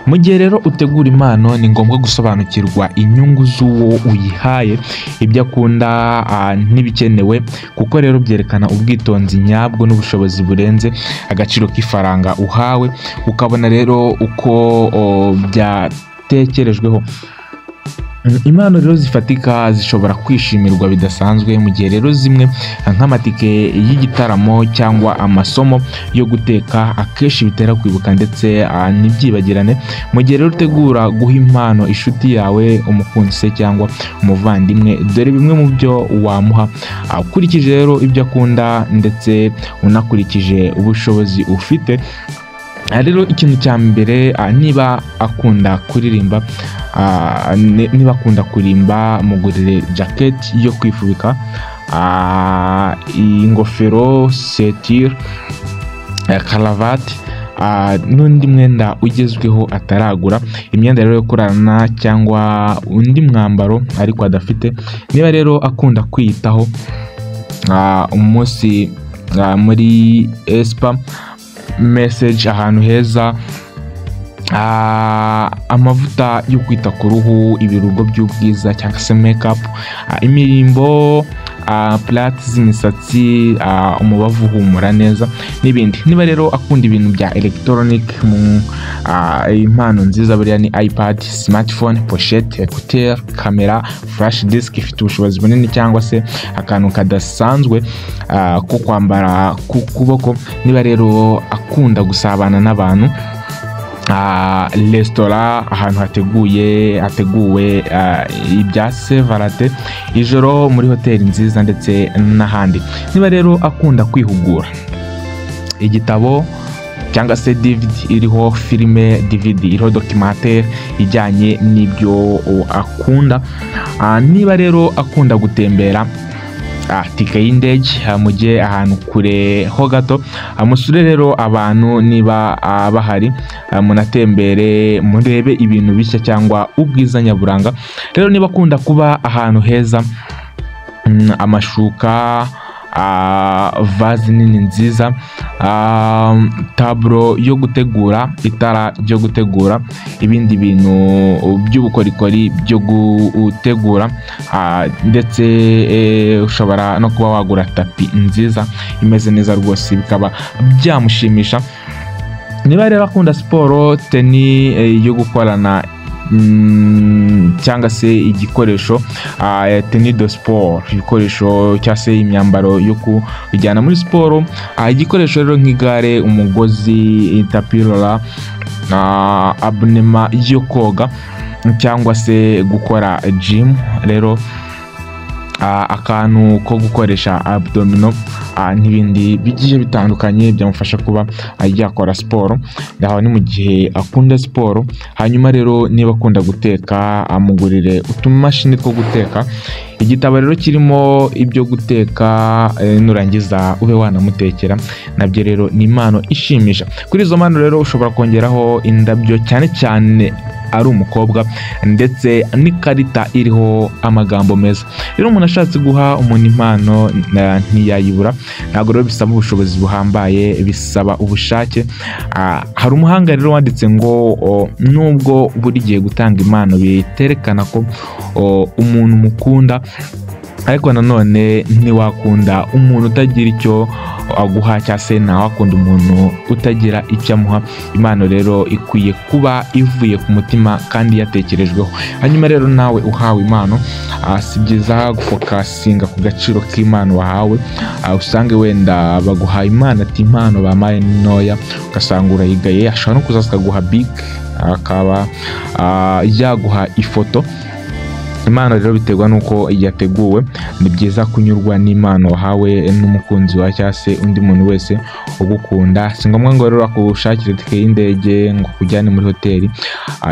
Mu gihe rero utegura impano, ni ngombwa gusobanukirwa inyungu z'uwo uyihaye, ibyo akunda n'ibikenewe, kuko rero byerekana ubwitonzi nyabwo n'ubushobozi burenze agaciro k'ifaranga uhawe, ukabona rero uko byatekerejweho. Impano rero zifatika zishobora kwishimirwa bidasanzwe, mu gihe rero zimwe nk'amatike y'igitaramo cyangwa amasomo yo guteka akenshi bitera kwibuka ndetse ntibyibagirane. Mu gihe rero utegura guha impano inshuti yawe, umukunzi se cyangwa umuvandimwe, dore bimwe mu byo wamuha ukurikije rero ibyo akunda ndetse unakurikije ubushobozi ufite. Rero ikintu cya mbere, niba akunda kuririmba, niba akunda kurimba, mugurire jacket yo kwifubika, ingofero, ceinture, karavati n'undi mwenda ugezweho ataragura, imyenda rero yo kurarana cyangwa undi mwambaro ariko adafite. Niba rero akunda kwiyitaho, umunsi muri spa, massage, ahantu heza, amavuta yo kwita ku ruhu, ibirungo by'ubwiza cyangwa se makeup, imirimbo, plait z'imisatsi, umubavu uhumura neza n'ibindi. Niba rero akunda ibintu bya electronic, mu impano nziza buriya ni iPad, smartphone, pochette, écouteur, kamera, flash disk ifite ubushobozi bunini cyangwa se akantu kadasanzwe ko kwambara ku kuboko. Niba rero akunda gusabana n'abantu, resitora, ahantu hateguye, hateguwe ibya Saint-Valentin, ijoro muri hoteli nziza ndetse n'ahandi. Niba rero akunda kwihugura, igitabo cyangwa se DVD iriho filime, DVD iriho documentaire ijyanye n'ibyo akunda. Niba rero akunda gutembera, tike y'indege, mujye ahantu kure ho gato, musure rero abantu niba bahari, munatembere, murebe ibintu bishya cyangwa ubwiza nyaburanga. Rero niba akunda kuba ahantu heza, amashuka, vase nini nziza, tableau yo gutegura, itara ryo gutegura, ibindi bintu by'ubukorikori byo gutegura, ndetse ushobora no kuba wagura tapis nziza imeze neza rwose, bikaba byamushimisha. Niba rero akunda siporo, tenue yo gukorana cyangwa se igikoresho, tenue de sport, ibikoresho cyangwa se imyambaro yo kujyana muri siporo, igikoresho rero nk'igare, umugozi, tapis roulant, abonnement yo koga cyangwa se gukora gym, rero akantu ko gukoresha abdominaux n'ibindi bigiye bitandukanye byamufasha kuba yakora siporo. Aho ni mu gihe akunda siporo. Hanyuma rero niba akunda guteka, amugurire utumashini two guteka, igitabo rero kirimo ibyo guteka, nurangiza ube wanamutekera, nabyo rero ni impano ishimisha. Kuri izo mpano rero ushobora kongeraho indabyo, cyane cyane ari umukobwa, ndetse n'ikarita iriho amagambo meza. Rero umuntu ashatse guha umuntu impano ntiyayibura. Ntabwo rero bisaba ubushobozi buhambaye, bisaba ubushake. Hari umuhanga rero wanditse ngo nubwo buri gihe gutanga impano biterekana ko umuntu mukunda, ariko nanone ntiwakunda umuntu utagira icyo aguha, cyangwa se ntawakunda umuntu utagira icyo amuha. Impano rero ikwiye kuba ivuye ku mutima kandi yatekerejweho. Hanyuma rero nawe uhawe impano, si byiza gufocusinga ku gaciro k'impano wahawe, usange wenda baguhaye impano, ati impano bampaye ni ntoya, ugasanga urayigaye. Ashobora no kuzaza akaguha big, akaba yaguha ifoto. Impano rero biterwa n'uko yateguwe. Ni byiza kunyurwa n'impano wahawe n'umukunzi wawe cyangwa se undi muntu wese ugukunda. Si ngombwa ngo rero akushakire tike y'indege ngo akujyane muri hoteli,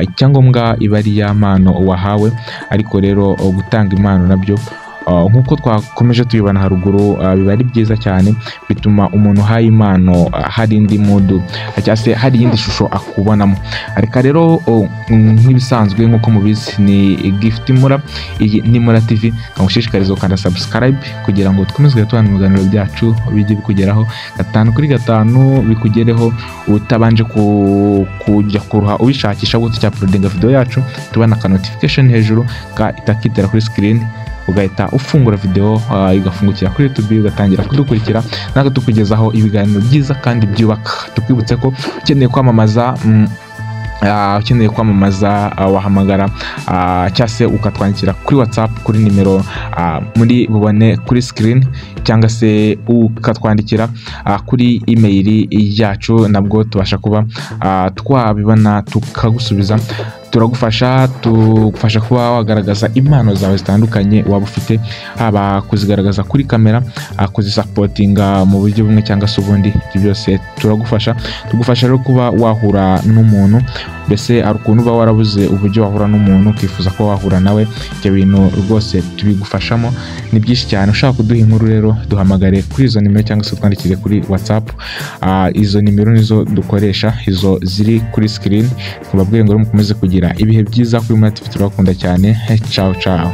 icyangombwa iba ari ya mpano wahawe. Ariko rero gutanga impano nabyo Nk'uko twakomeje tubibona haruguru, biba ari byiza cyane, bituma umuntu uhaye impano hari indi mudu cyangwa se hari iyindi shusho akubonamo. Reka rero nk'ibisanzwe nk'uko mubizi ni Gift Mura, iyi ni Mura TV. Nkagushishikariza gukanda subscribe kugira ngo dukomeze tubana mu biganiro byacu bijye bikugeraho 5 kuri 5, bikugereho utabanje kujya kuruha ubishakisha gutya. Cya uploadinga video yacu tubona ka notification hejuru itakitera kuri screen, ugahita ufungura video igafungukira kuri YouTube, ugatangira kudukurikira natwe tukugezaho ibiganiro byiza kandi byubaka. Tukwibutse ko ukeneye kwamamaza wahamagara cyangwa se ukatwandikira kuri WhatsApp kuri nimero muri bubone kuri screen, cyangwa se ukatwandikira kuri email yacu, nabwo tubasha kuba twabibona tukagusubiza. Turagufasha, tugufasha kuba wagaragaza impano zawe zitandukanye waba ufite, haba kuzigaragaza kuri kamera, kuzisapotinga mu buryo bumwe cyangwa se ubundi, ibyo byose turagufasha. Tugufasha rero kuba wahura n'umuntu, mbese hari ukuntu uba warabuze uburyo wahura n'umuntu ukifuza ko wahura nawe, ibyo bintu rwose tubigufashamo, ni byinshi cyane. Ushaka kuduha inkuru rero duhamagare kuri izo nimero cyangwa se twandikire kuri WhatsApp. Izo nimero nizo dukoresha, izo ziri kuri screen. Tubabwire ngo mukomeze kugira ibihe byiza kuri Mura TV, turabakunda cyane. Ciao ciao.